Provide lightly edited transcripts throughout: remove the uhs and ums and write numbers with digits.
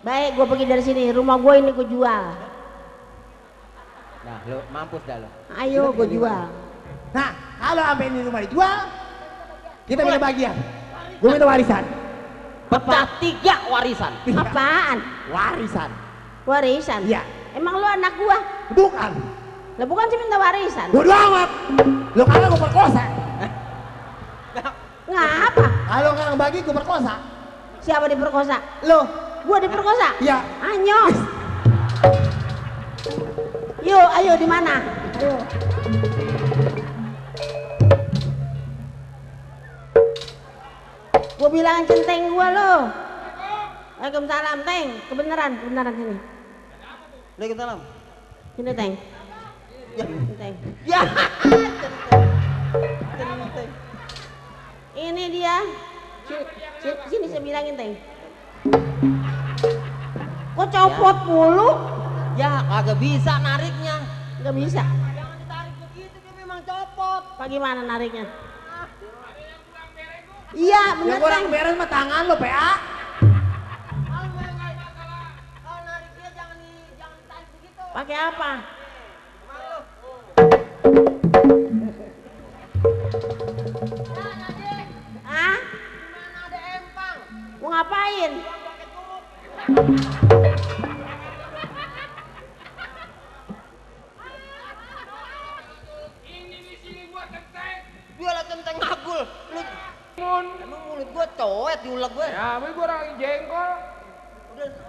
Baik, gue pergi dari sini. Rumah gue ini gue jual. Nah, lo mampus dah lo. Ayo gue jual. Nah, kalau sampai ini rumah dijual, kita minta bagian. Gue minta warisan. Pecah 3 warisan. Apaan? Warisan. Warisan? Iya. Emang lu anak gua? Bukan. Lah bukan sih minta warisan. Bodo amat. Lo kagak gue perkosa. Ngapa? Kalau nggak bagi gue perkosa. Siapa diperkosa? Lo. Gua diperkosa? Iya. Anyos. Yuk, ayo di mana? Ayo. Gua bilang centeng gua lo. Waalaikumsalam, Teng. Kebenaran sini. Waalaikumsalam. Sini, Teng. Ya. Teng. Ya. Ini dia. Sini saya bilangin, Teng. Kok copot mulu? Ya, kagak bisa nariknya. Nggak bisa. Jangan ditarik begitu, dia memang copot. Bagaimana nariknya? Iya, benar. Yang kurang beres mah tangan lo, PA. Kalau narik dia jangan ditarik begitu. Pakai apa? Ah? Mana ada empang? Mau ngapain? Dia lah centeng ngagul. Emang mulut gua coet diulek gua. Ya, tapi gua lagi jengkol.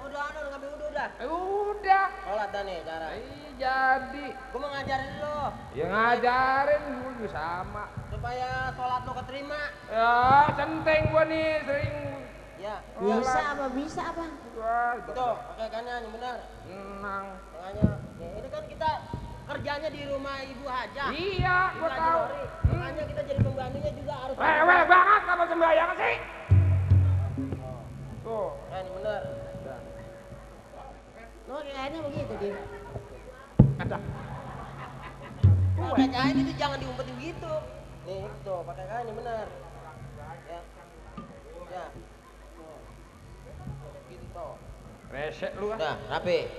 Udah ada ngambil udah. Udah. Sholat dah nih cara. Jadi. Gua mau ngajarin lo Ya ngajarin gua juga sama. supaya sholat lo keterima. Ya, centeng gua nih sering. Ya. Bisa apa? Wah, Tuh, pakai kanan yang benar. tenang. Makanya, nih, ini kan kita kerjanya di rumah Ibu Hajah. Iya, Ibu gua Haji tahu. Lori. Makanya kita jadi pembantunya juga harus. Rewel banget sama sembahyang sih. Oh, Tuh. kan benar. Lo kayaknya begitu dia. Ada. Pakai kain itu jangan diumpetin gitu. Nih, tuh, pakai kain yang benar. Ya. Ya. Tuh. Gitu tuh. Resek lu kan. Udah, rapi.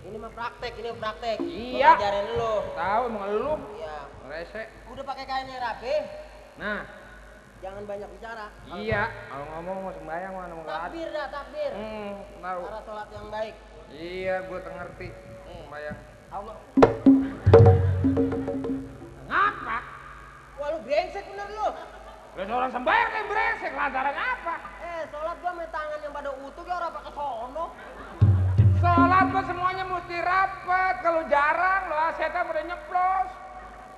Ini mah praktek, ini praktek. Iya. Gua ngajarin lu. Tahu emang lu Iya. resek. Udah pakai kainnya rapi, Nah, jangan banyak bicara. iya. Kalau ngomong mau sembahyang mana mau nggak ada. Takbir dah, takbir. Tahu. Cara sholat yang baik. Iya, gua ngerti. Sembahyang. Allah. Ngapa? Wah, lu brengsek bener lu. Lah seorang sembahyang yang brengsek lantaran apa? Sholat gua sama tangan yang pada utuh ya orang pakai sono. Sholat mah semuanya mesti rapat. Kalau jarang lo setan pada nyeplos.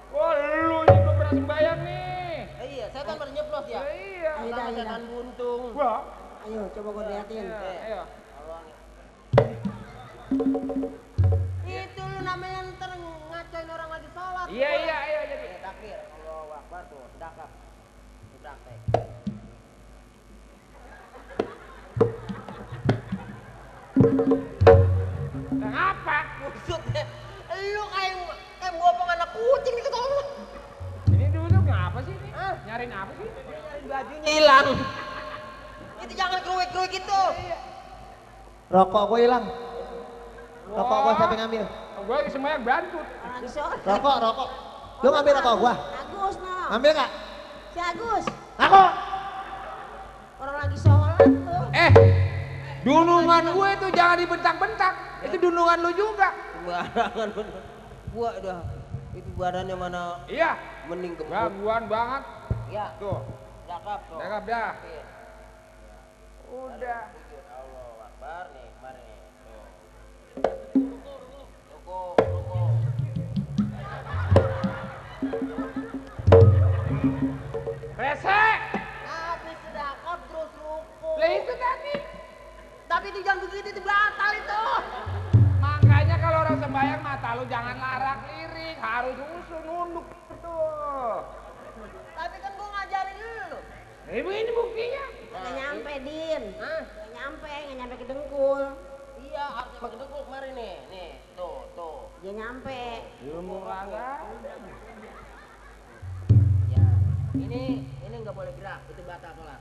Wah lu ini belum pernah sembahyang nih. Iya, saya kan pada nyeplos ya. Iya. Ayo dah, Sama ayo dah. setan buntung. Wah. Ayo coba gue liatin. Ayo. Allah nih. Itu lu namanya ntar ngacain orang lagi sholat. Iya jadi. Takbir. Allahu Akbar tuh, dakap. Itu praktek. Kenapa? Maksudnya, lu kayak ngopong anak kucing gitu tau lu. Ini dulu ngapa sih? Hah? Nyariin apa sih? Nyariin bajunya hilang. Itu jangan keruik-keruik gitu. Rokok gue hilang. Rokok gue siapa yang ngambil? Gue lagi sembahyang bantut. Orang sholat. Rokok. Lu ngambil rokok gua? Agus no. Ngambil nggak? Si Agus. Aku. Orang lagi sholat tuh. Dunungan gue itu jangan dibentak-bentak. Itu dunungan lu juga. Barangan bener. Gua udah itu badannya mana Iya. mending gemuk. Gangguan banget. Ya, Tuh. dakap tuh. Cakep dah. Iya. Udah. Sujud. Allahu Akbar nih, mari nih. Tuh. Ruku. Resek. Habis dakap terus ruku. Lah itu tadi. Tapi itu jangan begitu, itu batal itu. Makanya kalau orang sembahyang mata lu jangan larak lirik, harus usul nunduk tuh. Tapi kan gua ngajarin lu. Ibu ini buktinya. Nggak nyampe Din. Hah? Nggak nyampe ke dengkul. Iya, harus pakai dengkul kemarin nih. Nih, tuh. Dia nyampe. Ilmu kagak. Ya. Ini nggak boleh gerak, itu batal sholat.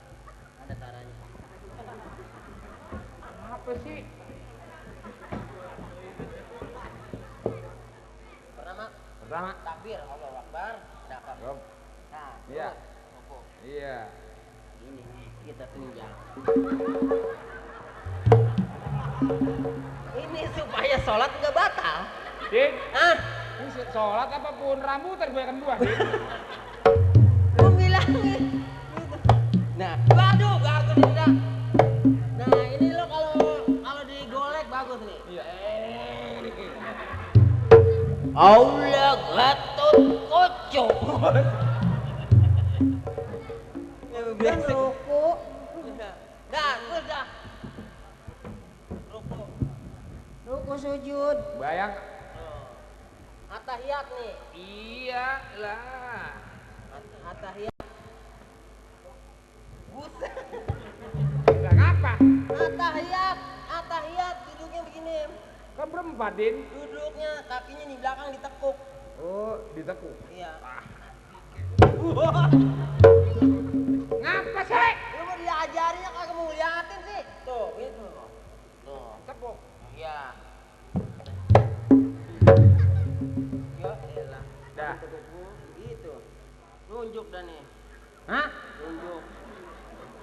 Ada caranya. Apa sih? Pertama takbir, Allahu Akbar, dapat. Rob. Nah, Iya. terus rukuk. Iya. Ini kita tunjang. Ini supaya sholat nggak batal. Din, Hah? ini sholat apapun rambutan gue akan buah, Din. Lu bilangin. Nah, waduh, bagus nih, Dak. Nah, ini lo kalau digolek bagus nih. Iya. Allah Gatot Koco. Dan ruku. Dah, terus dah. Ruku. Ruku sujud. Bayang. Atahiyat nih. Iya lah. Atahiyat. Buset. Lah ngapa? Atahiyat duduknya begini. Kan berempat, Din. Duduknya kakinya di belakang ditekuk. Oh, ditekuk. Iya. Ngapa sih? Lu mau diajarinnya kagak mau liatin sih. Tuh, itu. Tuh. Tepuk. Iya. Ya elah. Dah. Gitu. Nunjuk dah nih. Hah? Nunjuk.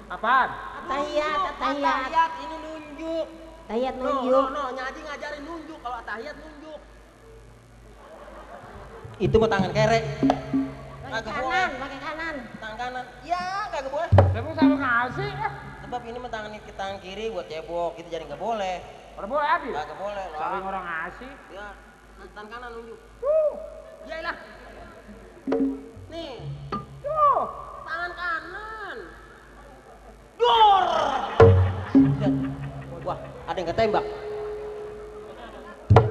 Apaan? Tahiyat, tahiyat. Atahiyat ini nunjuk. Tahiyat No, nunjuk. Nyaji ngajarin nunjuk. Kalau atahiyat nunjuk. Itu mah tangan kere. Pakai Kagak kanan, boleh. pakai kanan. Tangan kanan. Ya, kagak boleh. Tepuk sama ngasih. Sebab ini mah tangan kiri buat cebok. Itu jadi nggak boleh. Orang boleh adil. Kagak boleh lah. Saling orang ngasih. Ya, tangan kanan nunjuk. Yaelah. Nih, Tuh. tangan kanan. Dor. Wah, ada yang ketembak.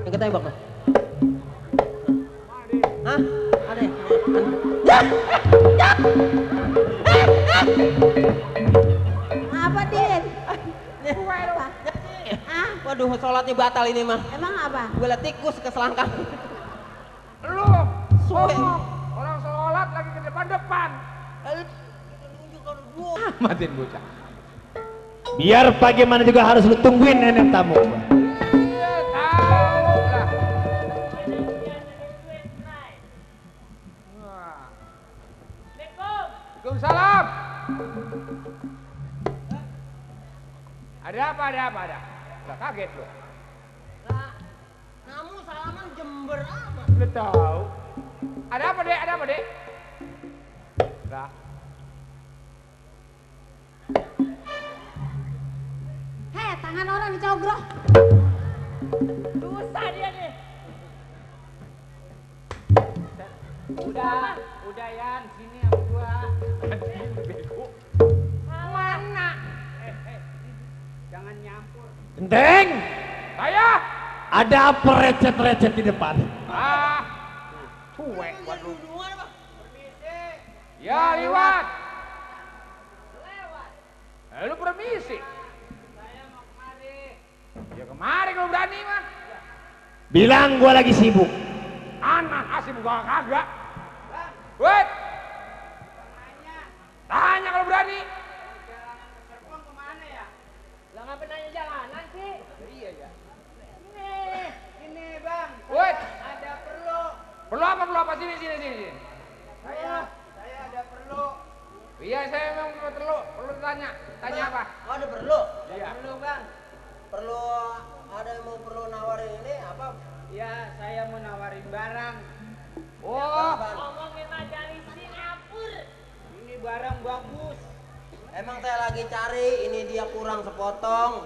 Yang ketembak mah. Hah? Ada ya? Apa, Din? Apa? Ah, Waduh, sholatnya batal ini mah. emang apa? Gue liat tikus ke selangkang. Lu. Suwe. Orang sholat lagi ke depan-depan. Matiin bocah. Biar bagaimana juga harus lu tungguin nenek tamu. Iya, tahu lah. Wah. Waalaikumsalam. Ada apa? Lah kaget lo. Lah, kamu salaman Jember apa? Lu tahu. Ada apa, Dek? Lah. Hei, tangan orang dicogrok. Dosa dia nih. Udah Yan, sini sama gua. Anjing bego. Mana? Jangan nyampur. Genteng, Saya. ada apa recet-recet di depan? Ah. Cuek buat lu. Duluan apa? Ya, lewat. Lu permisi. Saya mau kemari. Ya kemari kalau berani mah. Bilang gua lagi sibuk. Anak asli buka kagak. Wait. Tanya kalau berani. Serpong kemana ya? Lah ngapain nanya jalanan sih? Iya ya. Ini bang. Wait. Ada perlu. Perlu apa? Sini. Saya ada perlu. Iya, saya memang perlu tanya. Tanya apa? Oh, ada perlu. Iya. Perlu bang. Perlu ada yang mau perlu nawarin ini apa? Ya, saya mau nawarin barang. Oh, Ngomongin aja di Singapura. Ini barang bagus. Emang saya lagi cari, ini dia kurang sepotong.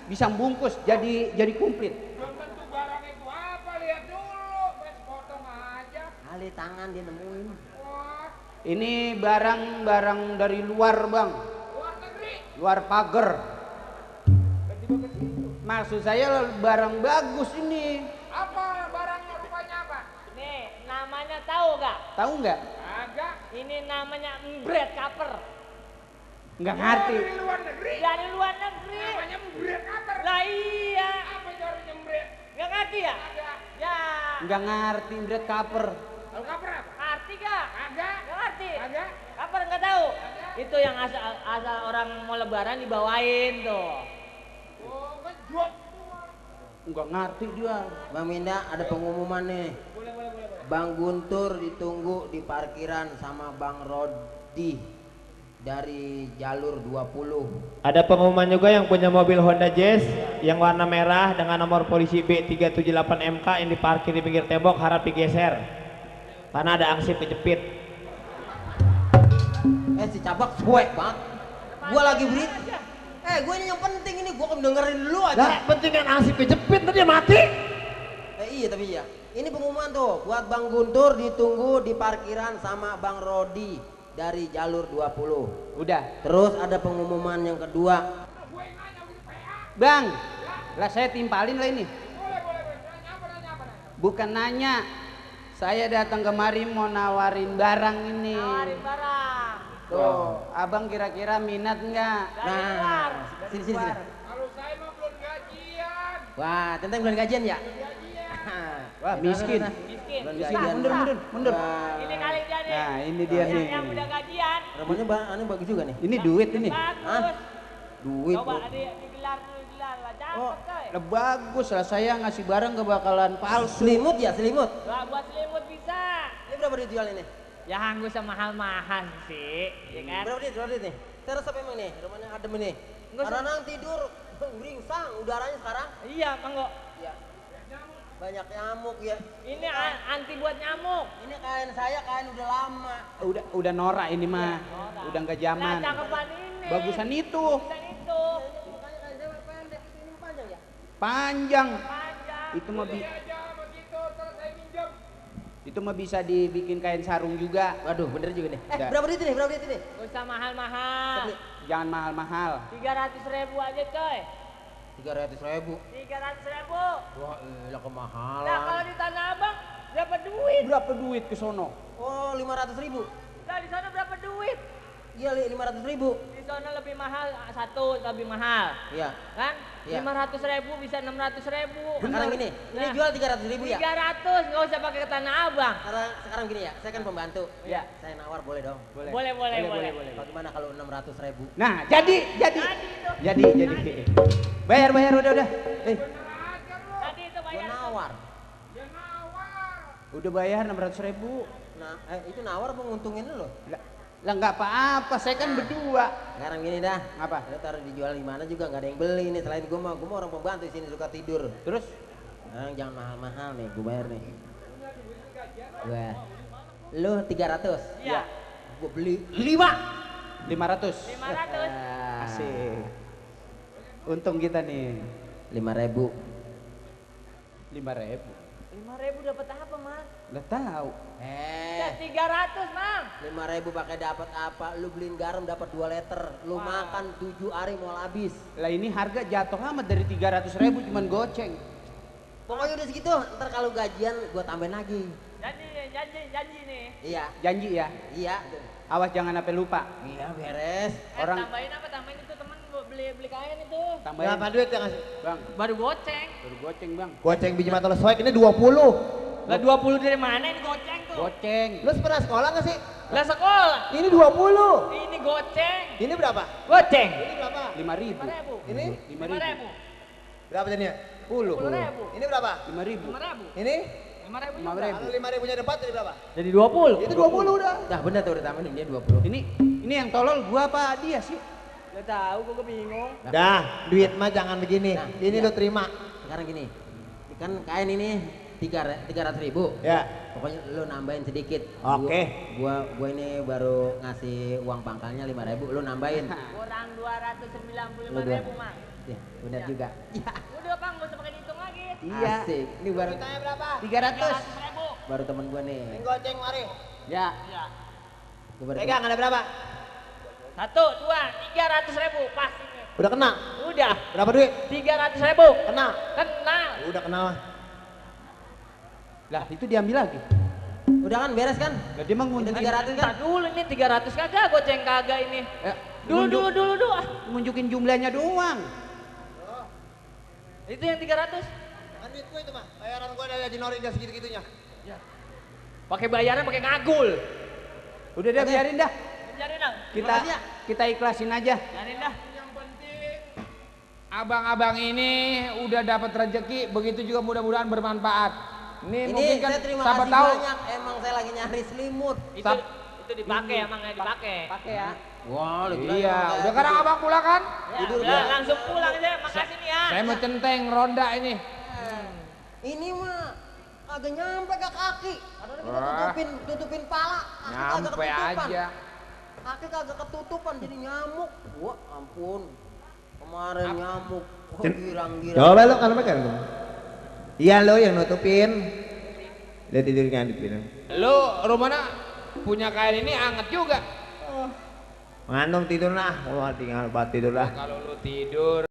Bisa bungkus jadi komplit. belum tentu barang itu apa, lihat dulu. Bes potong aja. Kali tangan dia nemuin. Wah, Ini barang dari luar bang, luar negeri. luar pagar. Tiba-tiba ke situ. Maksud saya barang bagus ini. Apa barangnya, rupanya apa? Nih, namanya tahu gak? Tahu nggak? Agak. Ini namanya bread cover. Nggak Oh, ngerti. dari luar negeri. Dari luar negeri. Namanya bread cover. Lah iya. Apa itu artinya bread? Gak ngerti ya? Agak. Ya. Nggak ngerti bread cover. Tahu cover apa? Ngerti gak? Agak. Gak ngerti? Agak. Cover gak tahu? Itu yang asal orang mau lebaran dibawain tuh. Oh, ngejot. Enggak ngerti dia. Bang Minda ada pengumuman nih. Boleh. Bang Guntur ditunggu di parkiran sama Bang Rodi dari jalur 20. Ada pengumuman juga yang punya mobil Honda Jazz yang warna merah dengan nomor polisi B378MK yang diparkir di pinggir tembok harap digeser karena ada angsip kejepit. Si Cabak cuek banget. Gua lagi berit. Gue ini yang penting ini gua kan dengerin dulu aja. Lah penting kan angsip kejepit tadi dia mati. Iya tapi iya. Ini pengumuman tuh buat Bang Guntur ditunggu di parkiran sama Bang Rodi dari jalur 20. Udah. Terus ada pengumuman yang kedua. Bang, lah saya timpalin lah ini. Boleh. Nanya apa? Bukan nanya. Saya datang kemari mau nawarin barang ini. Nawarin barang. Tuh, abang kira-kira minat nggak? Dari luar. Sini. Kalau saya mah belum gajian. Wah, tentang bulan gajian ya? Wah, miskin. Miskin. Belum Miskin. gajian. Mundur. Ini kali dia nih. Nah, ini dia nih. Yang udah gajian. Rumahnya aneh bagus juga nih. Ini duit ini. Bagus. Duit. Coba Bro. digelar lah. Oh, Cepet coy. lah bagus lah, saya ngasih barang gak bakalan palsu. Selimut ya, selimut. Wah, buat selimut bisa. Ini berapa dijual ini? Ya nggak usah mahal-mahal sih, ya kan? Berapa duit nih? Terus apa emang nih? Rumahnya adem ini. Nggak usah. Orang tidur ringsang udaranya sekarang. Iya, manggo. Ya. Banyak nyamuk ya. Ini anti buat nyamuk. Ini kain saya kain udah lama. Udah norak ini mah. Norak. Udah nggak Nah, zaman. cakapan ini. Bagusan itu. Bagusan itu. Makanya kain saya pendek, ini panjang ya. Panjang. Panjang. Itu mah Aja sama gitu, terus saya minjem. itu mah bisa dibikin kain sarung juga. Waduh, bener juga nih. Udah. Berapa duit ini? Berapa duit ini? Gak usah mahal-mahal. Jangan mahal-mahal. 300.000 aja coy. 300.000. 300.000. Wah, Nah elah kalau kemahalan. di Tanah Abang dapat duit. Berapa duit ke sono? Oh, 500.000. Nah di sana berapa duit? Iya, 500.000. Di sana lebih mahal, satu lebih mahal. Iya. Kan? Iya. 500.000 bisa 600.000. Sekarang gini, ini Nah. jual 300.000 ya. 300, nggak usah pakai ke Tanah Abang. Sekarang gini ya, saya kan pembantu. Iya. Saya nawar boleh dong. Boleh. Bagaimana kalau 600.000? Nah, jadi. Tadi itu. Bayar udah. Tadi itu Gua bayar. nawar. Udah bayar 600.000. Nah, itu nawar apa nguntungin lu? Lah nggak apa-apa, saya kan berdua. Sekarang gini dah. Apa? Lu taruh dijual di mana juga nggak ada yang beli nih. Selain gua mah orang pembantu di sini suka tidur. Terus Sekarang jangan mahal-mahal nih, gua bayar nih. Wah. Lu 300. Iya. Gua beli 5. 500. 500. Asik. Untung kita nih 5.000. 5.000. 5.000 dapat apa, Mas? Nggak tahu. Ya 300, Mang. 5.000 pakai dapat apa? Lu beliin garam dapat 2 liter. Lu makan 7 hari mau habis. Lah ini harga jatuh amat dari 300.000 cuman goceng. Pokoknya udah segitu. Ntar kalau gajian gua tambahin lagi. Janji nih. Iya. Janji ya. Iya. Awas jangan sampai lupa. Iya beres. Orang- Tambahin apa? Tambahin itu temen beli kain itu. Tambahin. Berapa duit yang ngasih? Bang, Baru goceng. baru goceng, Bang. Goceng biji mata soek ini 20. Lah 20 dari mana ini goceng tuh? Goceng. Lu pernah sekolah gak sih? Lah sekolah. Ini 20. Ini goceng. Ini berapa? Goceng. Ini berapa? 5.000. 5.000. Ini 5.000. 5.000. Berapa jadinya? 10. 10.000. Ini berapa? 5.000. 5.000. Ini? 5.000 juga. 5.000. Kalau 5.000-nya depan jadi berapa? Jadi 20. Itu 20 udah. Nah bener tuh udah tambahin dia 20. Ini yang tolol gua apa dia sih? Gak tahu, gua bingung. Dah, duit mah jangan begini. Nah, ini iya. lu terima. Sekarang gini. Kan kain ini 300.000. Ya. Pokoknya lu nambahin sedikit. Oke. Gua ini baru ngasih uang pangkalnya 5.000, lu nambahin. Kurang Lu 295.000, Mang. Ya, benar juga. Ya. Udah, Bang, gak usah pakai dihitung lagi. Iya. Asik. Ini baru berapa? 300. 300.000. baru temen gua nih. Goceng mari. Ya. Iya. Gua baru Pegang ada berapa? 1, 2, 300.000 pas ini. Udah kena. Udah. Berapa duit? 300.000. Kena. Kenal. Udah kenal. Lah itu diambil lagi. Udah kan beres kan? Lah dia mah Udah ngunjukin 300 kan? Ntar dulu ini 300 kagak, goceng kagak ini. Dulu. Ngunjukin jumlahnya doang. Itu yang 300. Kan duit gua itu mah. Bayaran gua dari Haji Norin dia segitu-gitunya. Pakai bayaran pakai ngagul. Udah biarin dah. biarin dah. Kita ikhlasin aja. Biarin dah. Yang penting abang-abang ini udah dapat rezeki, begitu juga mudah-mudahan bermanfaat. Ini mungkin kan saya terima siapa kasih tahu. banyak. Emang saya lagi nyari selimut. Itu dipakai emang ya dipakai. Pakai ya. Wah, lu kira Iya, emang udah kayak kadang gitu. abang pulang kan? Ya, Tidur udah dah. langsung pulang aja. Makasih nih ya. Saya mau centeng ronda ini. Ini mah agak nyampe ke kaki. Padahal kita Wah. tutupin pala. Kaki kagak Nyampe ketutupan. aja. Kaki kagak ketutupan jadi nyamuk. Wah, ampun. Kemarin nyamuk. Oh, girang-girang. Coba lo kalau pegang dong. Iya lo yang nutupin. Udah tidur ngantipin. Lu rumahnya punya kain ini anget juga. Ngantung tidur lah. Wah tinggal buat tidur lah. Kalau lu tidur